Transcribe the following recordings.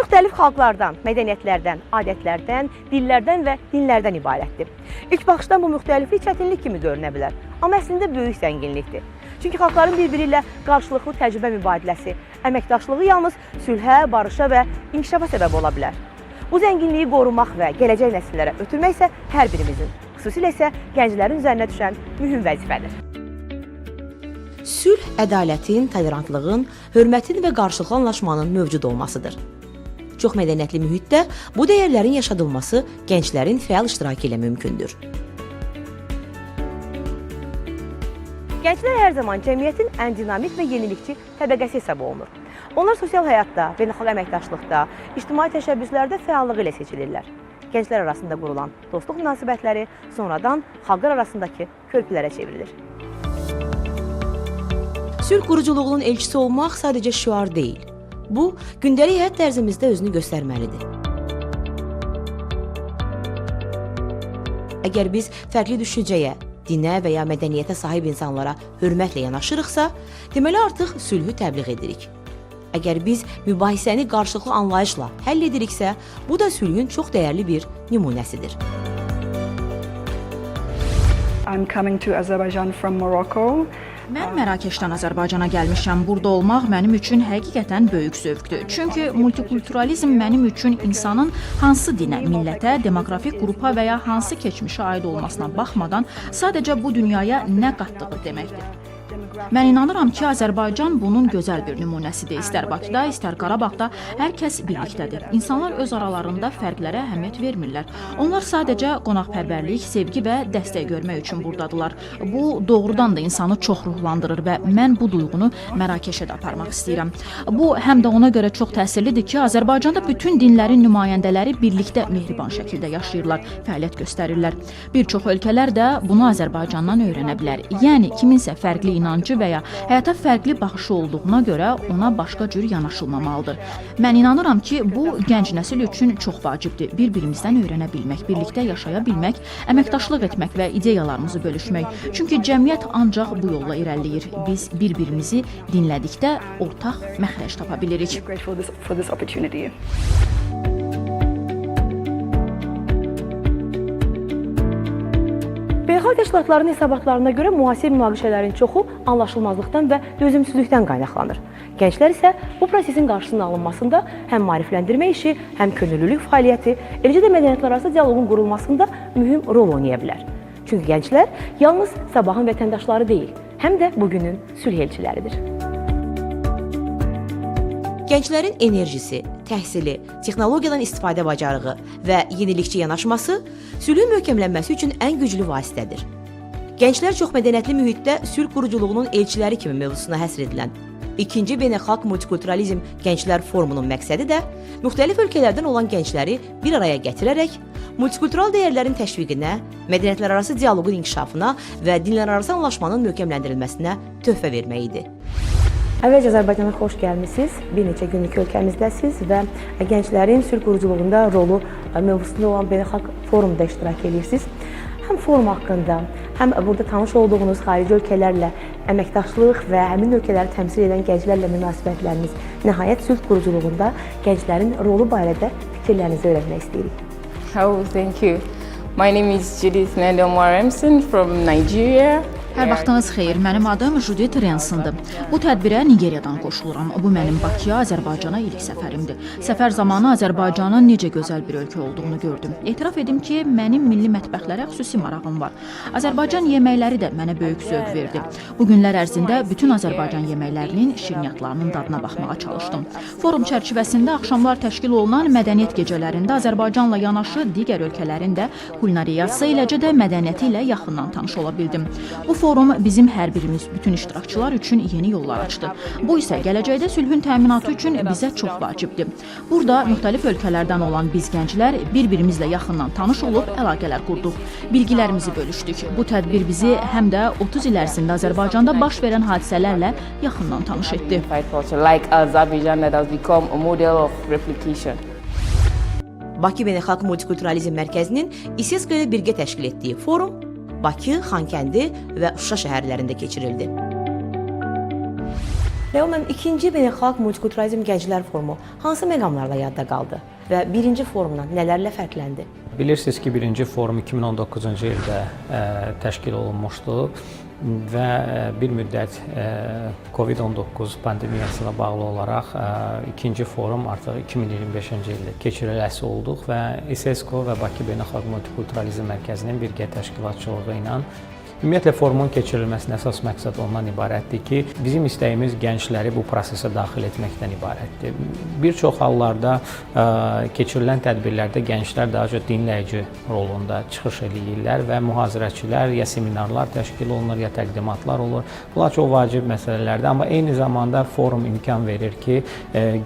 müxtəlif xalqlardan, mədəniyyətlərdən, adətlərdən, dillərdən və dinlərdən ibarətdir. İlk baxışdan bu müxtəliflik çətinlik kimi görünə bilər, amma əslində böyük zənginlikdir. Çünki xalqların bir-biri ilə qarşılıqlı təcrübə mübadiləsi, əməkdaşlığı yalnız sülhə, barışa və inkişafa səbəb ola bilər. Bu zənginliyi qorumaq və gələcək nəsillərə ötürmək isə hər birimizin, xüsusilə isə gənclərin üzərinə düşən mühüm vəzifədir. Sülh ədalətin, tolerantlığın, hörmətin və qarşılıqlı anlaşmanın mövcud olmasıdır. Çox mədəniyyətli mühitdə bu dəyərlərin yaşadılması gənclərin fəal iştirakı ilə mümkündür. Gənclər hər zaman cəmiyyətin ən dinamik və yenilikçi təbəqəsi hesab olunur. Onlar sosial həyatda, beynəlxalq əməkdaşlıqda, ictimai təşəbbüslərdə fəallığı ilə seçilirlər. Gənclər arasında qurulan dostluq münasibətləri sonradan xalqlar arasındakı körpülərə çevrilir. Sülh quruculuğunun elçisi olmaq sadəcə şüar deyil. Bu, gündəlik həyat tərzimizdə özünü göstərməlidir. Əgər biz fərqli düşüncəyə, dinə və ya mədəniyyətə sahib insanlara hörmətlə yanaşırıqsa, deməli artıq sülhü təbliğ edirik. Əgər biz mübahisəni qarşılıqlı anlayışla həll ediriksə, bu da sülhün çox dəyərli bir nümunəsidir. I'm coming to Azerbaijan from Morocco. Mən Mərakeşdən Azərbaycana gəlmişəm. Burada olmaq mənim üçün həqiqətən böyük zövqdür. Çünki multikulturalizm mənim üçün insanın hansı dinə, millətə, demoqrafik qrupa və ya hansı keçmişə aid olmasına baxmadan sadəcə bu dünyaya nə qatdığı deməkdir. Mən inanıram ki, Azərbaycan bunun gözəl bir nümunəsidir. İstər Bakıda, istər Qarabağda hər kəs birlikdədir. İnsanlar öz aralarında fərqlərə əhəmiyyət vermirlər. Onlar sadəcə qonaqpərvərlik, sevgi və dəstək görmək üçün burdadılar. Bu doğrudan da insanı çox ruhlandırır və mən bu duyğunu Mərakeşə də aparmaq istəyirəm. Bu həm də ona görə çox təsirlidir ki, Azərbaycanda bütün dinlərin nümayəndələri birlikdə mehriban şəkildə yaşayırlar, fəaliyyət göstərirlər. Bir çox ölkələr də bunu Azərbaycandan öyrənə bilər. Yəni kiminsə fərqli inancı və ya həyata fərqli baxışı olduğuna görə ona başqa cür yanaşılmamalıdır. Mən inanıram ki, bu gənc nəsil üçün çox vacibdir. Bir-birimizdən öyrənə bilmək, birlikdə yaşaya bilmək, əməkdaşlıq etmək və ideyalarımızı bölüşmək. Çünki cəmiyyət ancaq bu yolla irəliləyir. Biz bir-birimizi dinlədikdə ortaq məxrəc tapa bilirik. Grateful for this opportunity. Beynəlxalq təşkilatların hesabatlarına görə müasir münaqişələrin çoxu anlaşılmazlıqdan və dözümsüzlükdən qaynaqlanır. Gənclər isə bu prosesin qarşısının alınmasında həm maarifləndirmə işi, həm könüllülük fəaliyyəti, eləcə də mədəniyyətlərarası dialoqun qurulmasında mühüm rol oynaya bilər. Çünki gənclər yalnız sabahın vətəndaşları deyil, həm də bugünün sülh elçiləridir. Gənclərin enerjisi, təhsili, texnologiyadan istifadə bacarığı və yenilikçi yanaşması sülhün möhkəmlənməsi üçün ən güclü vasitədir. Gənclər çoxmədəniyyətli mühitdə sülh quruculuğunun elçiləri kimi mövzusuna həsr edilən İkinci Beynəlxalq Multikulturalizm Gənclər Forumunun məqsədi də müxtəlif ölkələrdən olan gəncləri bir araya gətirərək multikultural dəyərlərin təşviqinə, mədəniyyətlərarası dialoqun inkişafına və dinlərarası anlaşmanın möhkəmləndirilməsinə töhfə vermək idi. Əvvəlcə Azərbaycana xoş gəlmisiniz. Bir neçə günlük ölkəmizdəsiz və gənclərin sülh quruculuğunda rolu mövzusunda olan beynəlxalq forumda iştirak edirsiniz. Həm forum haqqında, həm burada tanış olduğunuz xarici ölkələrlə əməkdaşlıq və həmin ölkələri təmsil edən gənclərlə münasibətləriniz, nəhayət sülh quruculuğunda gənclərin rolu barədə fikirlərinizi öyrənmək istəyirik. Oh, thank you. My name is Judith Nendomwa Remson from Nigeria. Hər vaxtınız xeyir. Mənim adım Judith Rensondur. Bu tədbirə Nigeriyadan qoşuluram. Bu mənim Bakıya, Azərbaycana ilk səfərimdir. Səfər zamanı Azərbaycanın necə gözəl bir ölkə olduğunu gördüm. Etiraf edim ki, mənim milli mətbəxlərə xüsusi marağım var. Azərbaycan yeməkləri də mənə böyük zövq verdi. Bu günlər ərzində bütün Azərbaycan yeməklərinin, şirniyyatlarının dadına baxmağa çalışdım. Forum çərçivəsində axşamlar təşkil olunan mədəniyyət gecələrində Azərbaycanla yanaşı digər ölkələrin də kulinariyası, eləcə də mədəniyyəti ilə yaxından tanış ola bildim. Bu forum bizim hər birimiz, bütün iştirakçılar üçün yeni yollar açdı. Bu isə gələcəkdə sülhün təminatı üçün bizə çox vacibdir. Burada müxtəlif ölkələrdən olan biz gənclər bir-birimizlə yaxından tanış olub əlaqələr qurduq. Bilgilərimizi bölüşdük. Bu tədbir bizi həm də 30 il ərzində Azərbaycanda baş verən hadisələrlə yaxından tanış etdi. Culture like Azerbaijan that has become a model of replication. Bakı Beynəlxalq Multikulturalizm Mərkəzinin İSESKO ilə birgə təşkil etdiyi forum Bakı, Xankəndi və Şuşa şəhərlərində keçirildi. Leo müəllim, ikinci Beynəlxalq Multikulturalizm Gənclər Forumu hansı məqamlarla yadda qaldı və birinci forumdan nələrlə fərqləndi? Bilirsiniz ki, birinci forum 2019-cu ildə təşkil olunmuşdu və bir müddət COVID-19 pandemiyasına bağlı olaraq ikinci forum artıq 2025-ci ildə keçiriləsi olduq və ISESCO və Bakı Beynəlxalq Multikulturalizm Mərkəzinin birgə təşkilatçılığı ilə. Ümumiyyətlə, forumun keçirilməsinin əsas məqsəd ondan ibarətdir ki, bizim istəyimiz gəncləri bu prosesə daxil etməkdən ibarətdir. Bir çox hallarda keçirilən tədbirlərdə gənclər daha çox dinləyici rolunda çıxış eləyirlər və mühazirəçilər, ya seminarlar təşkil olunur, ya təqdimatlar olur. Bunlar çox vacib məsələlərdir, amma eyni zamanda forum imkan verir ki,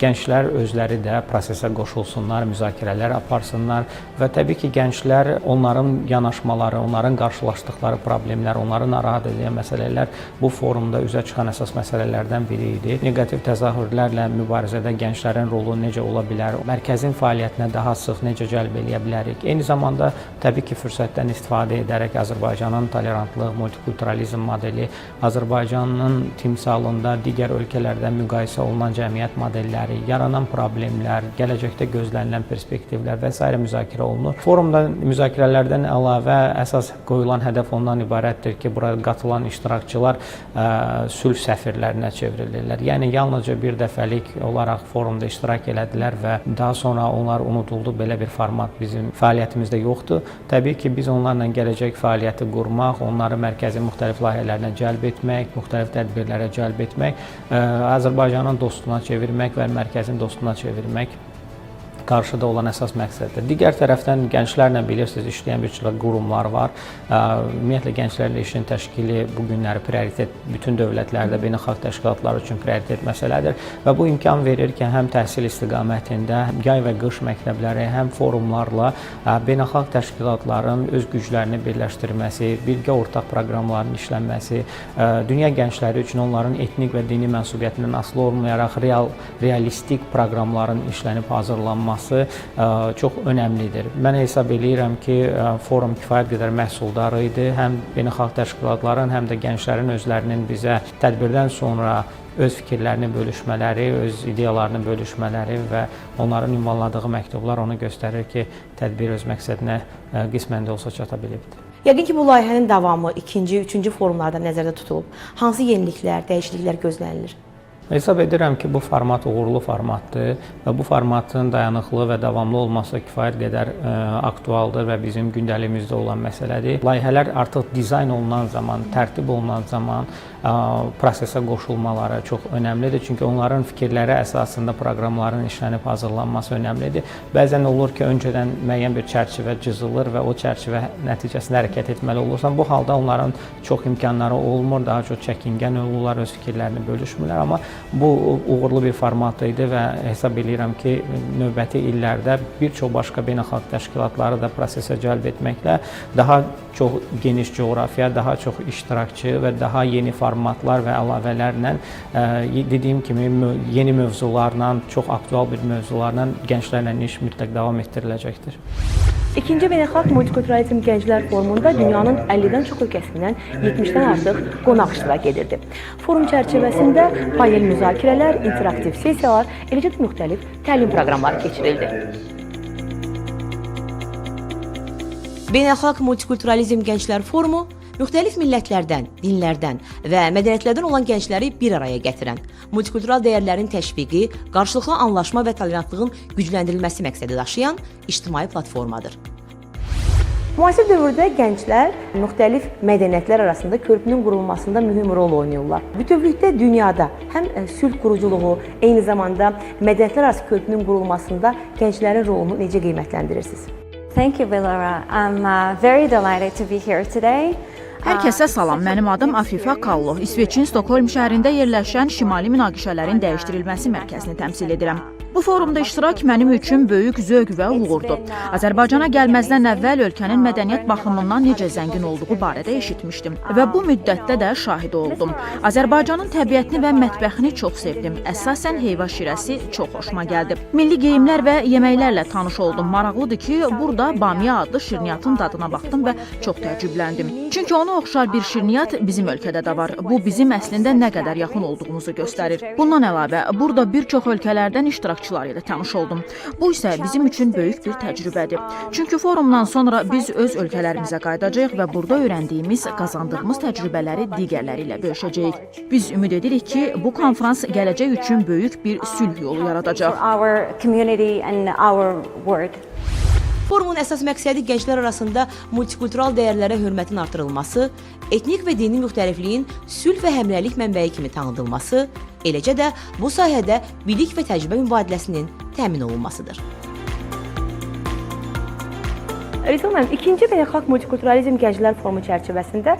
gənclər özləri də prosesə qoşulsunlar, müzakirələr aparsınlar və təbii ki, gənclər, onların yanaşmaları, onların qarşılaşdıqları problemlər, onları narahat edən məsələlər bu forumda üzə çıxan əsas məsələlərdən biri idi. Neqativ təzahürlərlə mübarizədə gənclərin rolu necə ola bilər? Mərkəzin fəaliyyətinə daha sıx necə cəlb eləyə bilərik? Eyni zamanda təbii ki, fürsətdən istifadə edərək Azərbaycanın tolerantlıq, multikulturalizm modeli, Azərbaycanın timsalında digər ölkələrdə müqayisə olunan cəmiyyət modelləri, yaranan problemlər, gələcəkdə gözlənilən perspektivlər və sairə müzakirə olunur. Forumda müzakirələrdən əlavə əsas qoyulan hədəf ondan ibarətdir ki, bura qatılan iştirakçılar sülh səfirlərinə çevrilirlər. Yəni yalnızca bir dəfəlik olaraq forumda iştirak elədilər və daha sonra onlar unuduldu. Belə bir format bizim fəaliyyətimizdə yoxdur. Təbii ki, biz onlarla gələcək fəaliyyəti qurmaq, onları mərkəzin müxtəlif layihələrinə cəlb etmək, müxtəlif tədbirlərə cəlb etmək, Azərbaycanın dostuna çevirmək və mərkəzin dostuna çevirmək qarşıda olan əsas məqsəddir. Digər tərəfdən gənclərlə, bilirsiniz, işləyən bir çox qurumlar var. Ümumiyyətlə, gənclərlə işin təşkili bu günləri prioritet, bütün dövlətlərdə beynəlxalq təşkilatlar üçün prioritet məsələdir və bu imkan verir ki, həm təhsil istiqamətində yay və qış məktəbləri, həm forumlarla beynəlxalq təşkilatların öz güclərini birləşdirməsi, birgə ortaq proqramların işlənməsi, dünya gəncləri üçün onların etnik və dini mənsubiyyətindən asılı olmayaraq realistik proqramların işlənib hazırlanması çox önəmlidir. Mən hesab eləyirəm ki, forum kifayət qədər məhsuldar idi. Həm beynəlxalq təşkilatların, həm də gənclərin özlərinin bizə tədbirdən sonra öz fikirlərini bölüşmələri, öz ideyalarını bölüşmələri və onların ünvanladığı məktublar onu göstərir ki, tədbir öz məqsədinə qismən də olsa çata bilibdir. Yəqin ki, bu layihənin davamı ikinci, üçüncü forumlarda nəzərdə tutulub. Hansı yeniliklər, dəyişikliklər gözlənilir? Hesab edirəm ki, bu format uğurlu formatdır və bu formatın dayanıqlı və davamlı olması kifayət qədər aktualdır və bizim gündəliyimizdə olan məsələdir. Layihələr artıq dizayn olunan zaman, tərtib olunan zaman prosesə qoşulmaları çox önəmlidir. Çünki onların fikirləri əsasında proqramların işlənib hazırlanması önəmlidir. Bəzən olur ki, öncədən müəyyən bir çərçivə cızılır və o çərçivə nəticəsində hərəkət etməli olursan. Bu halda onların çox imkanları olmur, daha çox çəkingən olurlar, öz fikirlərini bölüşmürlər, amma bu uğurlu bir format idi və hesab eləyirəm ki, növbəti illərdə bir çox başqa beynəlxalq təşkilatları da prosesə cəlb etməklə daha çox geniş coğrafiya, daha çox iştirakçı və daha yeni formatlar və əlavələrlə, dediyim kimi, yeni mövzularla, çox aktual bir mövzularla gənclərlə iş mütləq davam etdiriləcəkdir. İkinci Beynəlxalq Multikulturalizm Gənclər Forumunda dünyanın 50-dən çox ölkəsindən 70-dən artıq qonaq iştirak edirdi. Forum çərçivəsində panel müzakirələr, interaktiv sessiyalar, eləcə də müxtəlif təlim proqramları keçirildi. Beynəlxalq Multikulturalizm Gənclər Forumu müxtəlif millətlərdən, dinlərdən və mədəniyyətlərdən olan gəncləri bir araya gətirən, multikultural dəyərlərin təşviqi, qarşılıqlı anlaşma və tolerantlığın gücləndirilməsi məqsədi daşıyan ictimai platformadır. Müasir dövrdə gənclər müxtəlif mədəniyyətlər arasında körpünün qurulmasında mühüm rol oynayırlar. Bütövlükdə dünyada həm sülh quruculuğu, eyni zamanda mədəniyyətlər arası körpünün qurulmasında gənclərin rolunu necə qiymətlendirirsiniz? Thank you, Bellora. I'm very delighted to be here today. Hər kəsə salam. Mənim adım Afifə Kallo. İsveçin Stokholm şəhərində yerləşən Şimali Münaqişələrin Dəyişdirilməsi Mərkəzini təmsil edirəm. Bu Bu forumda iştirak mənim üçün böyük zövq və uğurdur. Azərbaycana gəlməzdən əvvəl ölkənin mədəniyyət baxımından necə zəngin olduğu barədə eşitmişdim və bu müddətdə də şahid oldum. Azərbaycanın təbiətini və mətbəxini çox sevdim. Əsasən heyva şirəsi çox xoşuma gəldi. Milli geyimlər və yeməklərlə tanış oldum. Maraqlıdır ki, burada bamiya adlı şirniyyatın dadına baxdım və çox təəccübləndim. Çünki ona oxşar bir şirniyyat bizim ölkədə də var. Bu bizim əslində nə qədər yaxın olduğumuzu göstərir. Bundan əlavə, burada bir çox ölkələrdən iştirakçılar ilə tanış oldum. Bu isə bizim üçün böyük bir təcrübədir. Çünki forumdan sonra biz öz ölkələrimizə qayıdacağıq və burada öyrəndiyimiz, qazandığımız təcrübələri digərləri ilə bölüşəcəyik. Biz ümid edirik ki, bu konfrans gələcək üçün böyük bir sülh yolu yaradacaq. For our community and our world. Forumun əsas məqsədi gənclər arasında multikultural dəyərlərə hörmətin artırılması, etnik və dini müxtəlifliyin sülh və həmrəylik mənbəyi kimi tanıdılması, eləcə də bu sahədə bilik və təcrübə mübadiləsinin təmin olunmasıdır. Rizvan müəllim, ikinci Beynəlxalq Multikulturalizm Gənclər Forumu çərçivəsində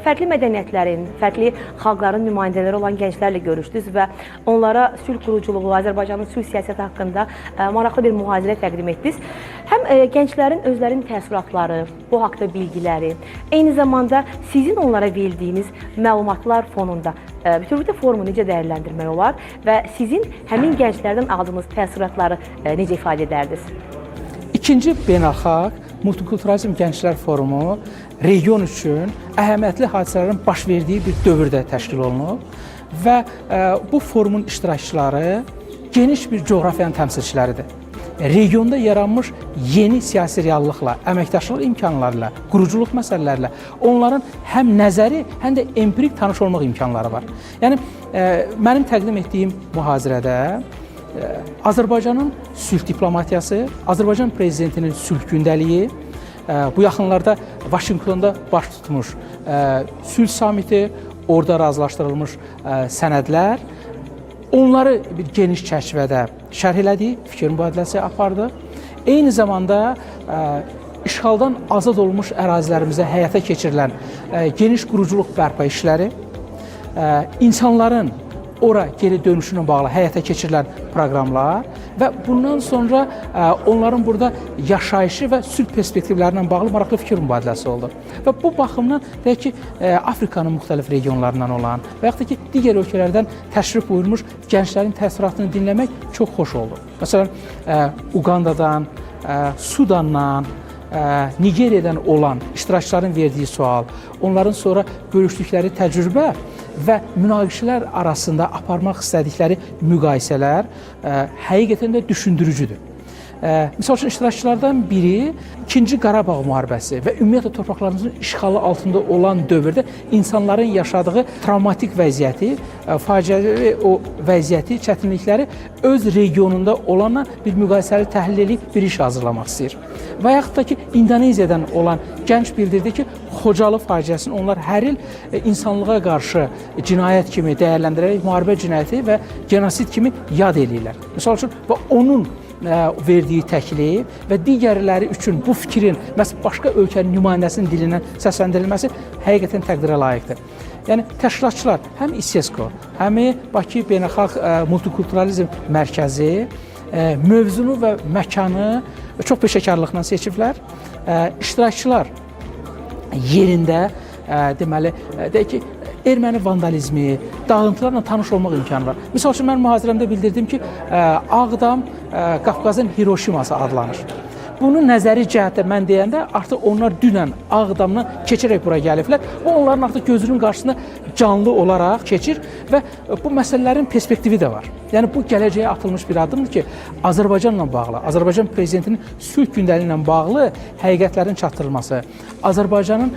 fərqli mədəniyyətlərin, fərqli xalqların nümayəndələri olan gənclərlə görüşdünüz və onlara sülh quruculuğu, Azərbaycanın sülh siyasəti haqqında maraqlı bir mühazirə təqdim etdiniz. Həm gənclərin özlərinin təəssüratları, bu haqda bilgiləri, eyni zamanda sizin onlara verdiyiniz məlumatlar fonunda bütövlükdə forumu necə dəyərləndirmək olar və sizin həmin gənclərdən aldığınız təəssüratları necə ifadə edərdiniz? İkinci Beynəlxalq Multikulturalizm Gənclər Forumu region üçün əhəmiyyətli hadisələrin baş verdiyi bir dövrdə təşkil olunub və bu forumun iştirakçıları geniş bir coğrafiyanın təmsilçiləridir. Regionda yaranmış yeni siyasi reallıqla, əməkdaşlıq imkanları ilə, quruculuq məsələləri ilə onların həm nəzəri, həm də empirik tanış olmaq imkanları var. Yəni mənim təqdim etdiyim mühazirədə Azərbaycanın sülh diplomatiyası, Azərbaycan prezidentinin sülh gündəliyi, bu yaxınlarda Vaşinqtonda baş tutmuş sülh samiti, orada razılaşdırılmış sənədlər, onları bir geniş çərçivədə şərh elədik, fikir mübadiləsi apardıq. Eyni zamanda işğaldan azad olunmuş ərazilərimizdə həyata keçirilən geniş quruculuq bərpa işləri, insanların ora geri dönüşünə bağlı həyata keçirilən proqramlar və bundan sonra onların burada yaşayışı və sülh perspektivləri ilə bağlı maraqlı fikir mübadiləsi oldu. Və bu baxımdan deyək ki, Afrikanın müxtəlif regionlarından olan və yaxud da ki, digər ölkələrdən təşrif buyurmuş gənclərin təəssüratını dinləmək çox xoş oldu. Məsələn, Uqandadan, Sudandan, Nigeriyadan olan iştirakçıların verdiyi sual, onların sonra bölüşdükləri təcrübə və münaqişələr arasında aparmaq istədikləri müqayisələr həqiqətən də düşündürücüdür. Misal üçün, iştirakçılardan biri İkinci Qarabağ müharibəsi və ümumiyyətlə torpaqlarımızın işğalı altında olan dövrdə insanların yaşadığı travmatik vəziyyəti, faciəvi o vəziyyəti, çətinlikləri öz regionunda olanla bir müqayisəli təhlil edib bir iş hazırlamaq istəyir. Və yaxud da ki, İndoneziyadan olan gənc bildirdi ki, Xocalı faciəsini onlar hər il insanlığa qarşı cinayət kimi dəyərləndirərək müharibə cinayəti və genosid kimi yad eləyirlər. Misal üçün, və onun verdiyi təklif və digərləri üçün bu fikrin məhz başqa ölkənin nümayəndəsinin dilindən səsləndirilməsi həqiqətən təqdirə layiqdir. Yəni təşkilatçılar həm İSESCO, həm Bakı Beynəlxalq Multikulturalizm Mərkəzi mövzunu və məkanı çox peşəkarlıqla seçiblər. İştirakçılar yerində deməli, deyək ki, erməni vandalizmi, dağıntılarla tanış olmaq imkanı var. Misal üçün, mən mühazirəmdə bildirdim ki, Ağdam Qafqazın Hiroşiması adlanır. Bunu nəzəri cəhətdə mən deyəndə artıq onlar dünən Ağdamdan keçərək bura gəliblər. Bu onların artıq gözünün qarşısında canlı olaraq keçir və bu məsələlərin perspektivi də var. Yəni bu gələcəyə atılmış bir addımdır ki, Azərbaycanla bağlı, Azərbaycan prezidentinin sülh gündəliyi ilə bağlı həqiqətlərin çatdırılması, Azərbaycanın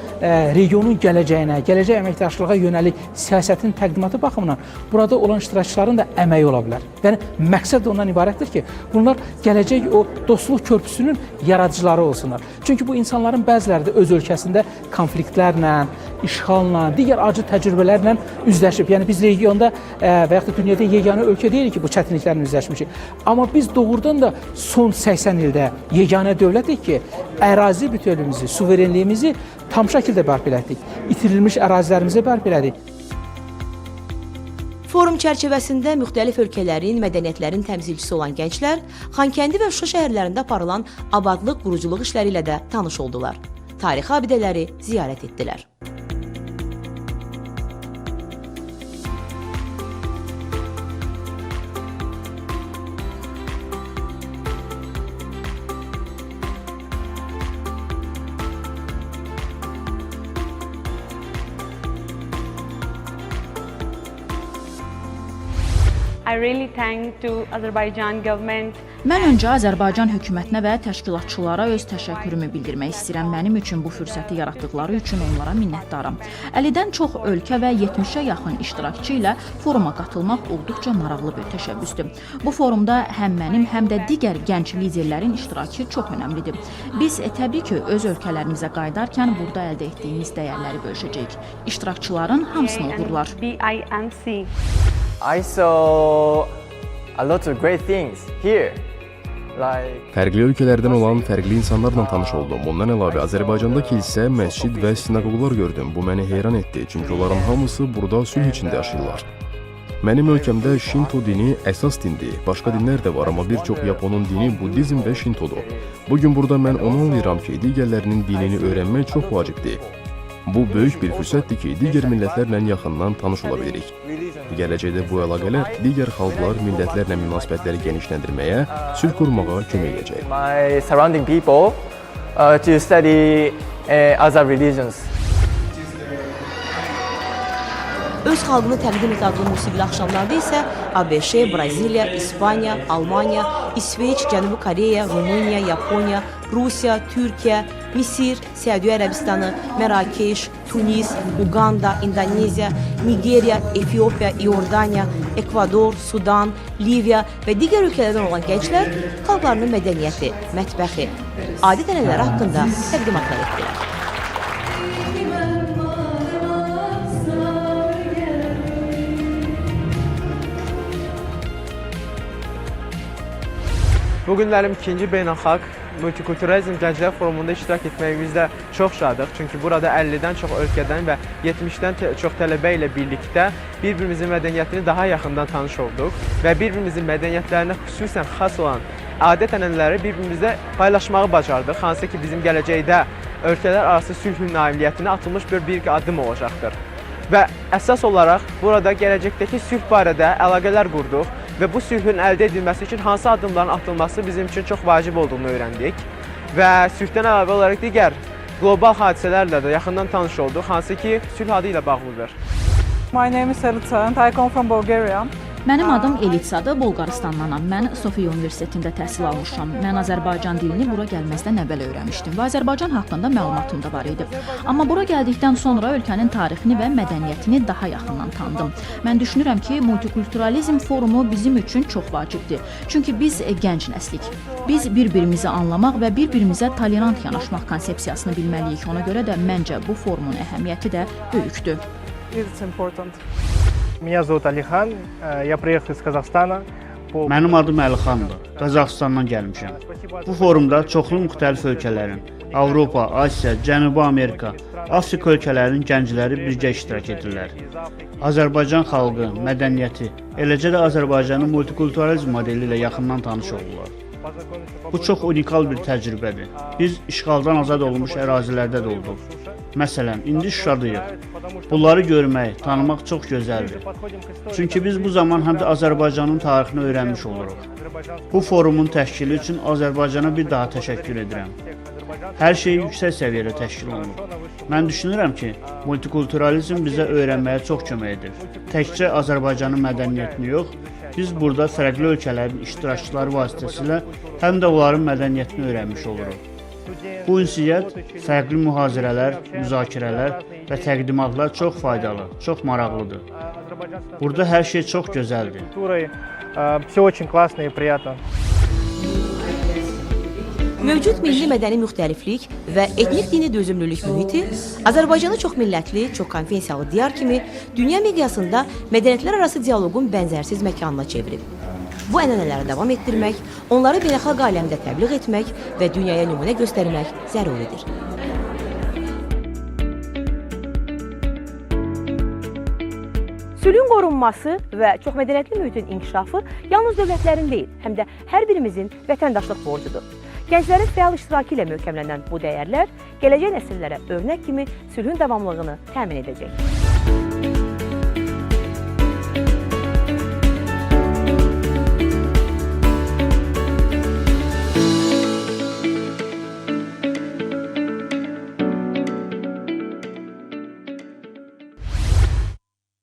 regionun gələcəyinə, gələcək əməkdaşlığa yönəlik siyasətin təqdimatı baxımından burada olan iştirakçıların da əməyi ola bilər. Yəni məqsəd də ondan ibarətdir ki, bunlar gələcək o dostluq körpüsünün yaradıcıları olsunlar. Çünki bu insanların bəziləri də öz ölkəsində konfliktlərlə, işğalla, digər acı təcrübələrlə üzləşib. Yəni biz regionda və yaxud da dünyada yeganə ölkə deyilik ki, bu çətinliklərlə üzləşmişik. Amma biz doğrudan da son 80 ildə yeganə dövlətik ki, ərazi bütövlüyümüzü, suverenliyimizi tam şəkildə bərpa elətdik. İtirilmiş ərazilərimizi bərpa elədik. Forum çərçivəsində müxtəlif ölkələrin, mədəniyyətlərin təmsilçisi olan gənclər Xankəndi və Şuşa şəhərlərində aparılan abadlıq, quruculuq işləri ilə də tanış oldular. Tarixi abidələri ziyarət etdilər. I really thank to Azerbaijan government. Mən öncə Azərbaycan hökumətinə və təşkilatçılara öz təşəkkürümü bildirmək istəyirəm. Mənim üçün bu fürsəti yaratdıqları üçün onlara minnətdaram. 50-dən çox ölkə və 70-ə yaxın iştirakçı ilə foruma qatılmaq olduqca maraqlı bir təşəbbüsdür. Bu forumda həm mənim, həm də digər gənc liderlərin iştirakı çox önəmlidir. Biz təbii ki, öz ölkələrimizə qayıdarkən burada əldə etdiyimiz dəyərləri bölüşəcəyik. İştirakçıların hamısına uğurlar. BIMC. I saw a lot of great things here. Like Fərqli ölkələrdən olan fərqli insanlarla tanış oldum. Bundan əlavə Azərbaycanda kilsə, məscid və sinaqoqlar gördüm. Bu məni heyran etdi, çünki onların hamısı burada sülh içində yaşayırlar. Mənim ölkəmdə Şinto dini əsas dindir. Başqa dinlər də var, amma bir çox Yaponun dini buddizm və Şintodur. Bu gün burada mən onu anlayıram ki, digərlərinin dinini öyrənmək çox vacibdir. Bu böyük bir fürsətdir ki, digər millətlərlə yaxından tanış ola bilirik. Gələcəkdə bu əlaqələr digər xalqlar, millətlərlə münasibətləri genişləndirməyə, sülh qurmağa kömək edəcək. My surrounding people to study other religions. Öz xalqını təqdim et adlı musiqili axşamlarda isə ABŞ, Braziliya, İspaniya, Almaniya, İsveç, Cənubi Koreya, Rumıniya, Yaponiya, Rusiya, Türkiyə, Misir, Səudiyyə Ərəbistanı, Mərakeş, Tunis, Uqanda, İndoneziya, Nigeriya, Efiopiya, İordaniya, Ekvador, Sudan, Liviya və digər ölkələrdən olan gənclər xalqlarının mədəniyyəti, mətbəxi, adət-ənənələri haqqında təqdimatlar etdilər. Bu günlərim ikinci Beynəlxalq Multikulturalizm Gənclər Forumunda iştirak etməyimizdə çox şadıq. Çünki burada 50-dən çox ölkədən və 70-dən çox tələbə ilə birlikdə bir-birimizin mədəniyyətini daha yaxından tanış olduq və bir-birimizin mədəniyyətlərinə xüsusən xas olan adət-ənənələri bir-birimizlə paylaşmağı bacardıq. Hansı ki, bizim gələcəkdə ölkələr arası sülh nailiyyətinə atılmış bir addım olacaqdır. Və əsas olaraq burada gələcəkdəki sülh barədə əlaqələr qurduq və bu sülhün əldə edilməsi üçün hansı addımların atılması bizim üçün çox vacib olduğunu öyrəndik. Və sülhdən əlavə olaraq digər qlobal hadisələrlə də yaxından tanış olduq, hansı ki, sülh adı ilə bağlıdır. My name is Elitsa and I come from Bulgaria. Mənim adım Elitsadır, Bolqarıstandanam. Mən Sofiya Universitetində təhsil almışam. Mən Azərbaycan dilini bura gəlməzdən əvvəl öyrənmişdim və Azərbaycan haqqında məlumatım da var idi. Amma bura gəldikdən sonra ölkənin tarixini və mədəniyyətini daha yaxından tanıdım. Mən düşünürəm ki, multikulturalizm forumu bizim üçün çox vacibdir. Çünki biz gənc nəslik. Biz bir-birimizi anlamaq və bir-birimizə tolerant yanaşmaq konsepsiyasını bilməliyik. Ona görə də məncə bu forumun əhəmiyyəti də böyükdür. It's important. Меня зовут Алихан, я приехал из Казахстана. Mənim adım Əlixandır. Qazaxıstandan gəlmişəm. Bu forumda çoxlu müxtəlif ölkələrin, Avropa, Asiya, Cənubi Amerika, Afrika ölkələrinin gəncləri birgə iştirak edirlər. Azərbaycan xalqı, mədəniyyəti, eləcə də Azərbaycanın multikulturalizm modeli ilə yaxından tanış oldular. Bu çox unikal bir təcrübədir. Biz işğaldan azad olunmuş ərazilərdə də olduq. Məsələn, indi Şuşadayıq. Bunları görmək, tanımaq çox gözəldir. Çünki biz bu zaman həm də Azərbaycanın tarixini öyrənmiş oluruq. Bu forumun təşkili üçün Azərbaycana bir daha təşəkkür edirəm. Hər şey yüksək səviyyədə təşkil olunub. Mən düşünürəm ki, multikulturalizm bizə öyrənməyə çox kömək edir. Təkcə Azərbaycanın mədəniyyətini yox, biz burada fərqli ölkələrin iştirakçıları vasitəsilə həm də onların mədəniyyətini öyrənmiş oluruq. Bu ünsiyyət, fərqli mühazirələr, müzakirələr və təqdimatlar çox faydalı, çox maraqlıdır. Burada hər şey çox gözəldir. Все очень классно и приятно. Mövcud milli mədəni müxtəliflik və etnik dini dözümlülük mühiti Azərbaycanı çox millətli, çox konfessiyalı diyar kimi dünya miqyasında mədəniyyətlər arası dialoqun bənzərsiz məkanına çevirib. Bu ənənələri davam etdirmək, onları beynəlxalq aləmdə təbliğ etmək və dünyaya nümunə göstərmək zəruridir. Sülhün qorunması və çoxmədəniyyətli mühitin inkişafı yalnız dövlətlərin deyil, həm də hər birimizin vətəndaşlıq borcudur. Gənclərin fəal iştirakı ilə möhkəmlənən bu dəyərlər gələcək nəsillərə örnək kimi sülhün davamlılığını təmin edəcək.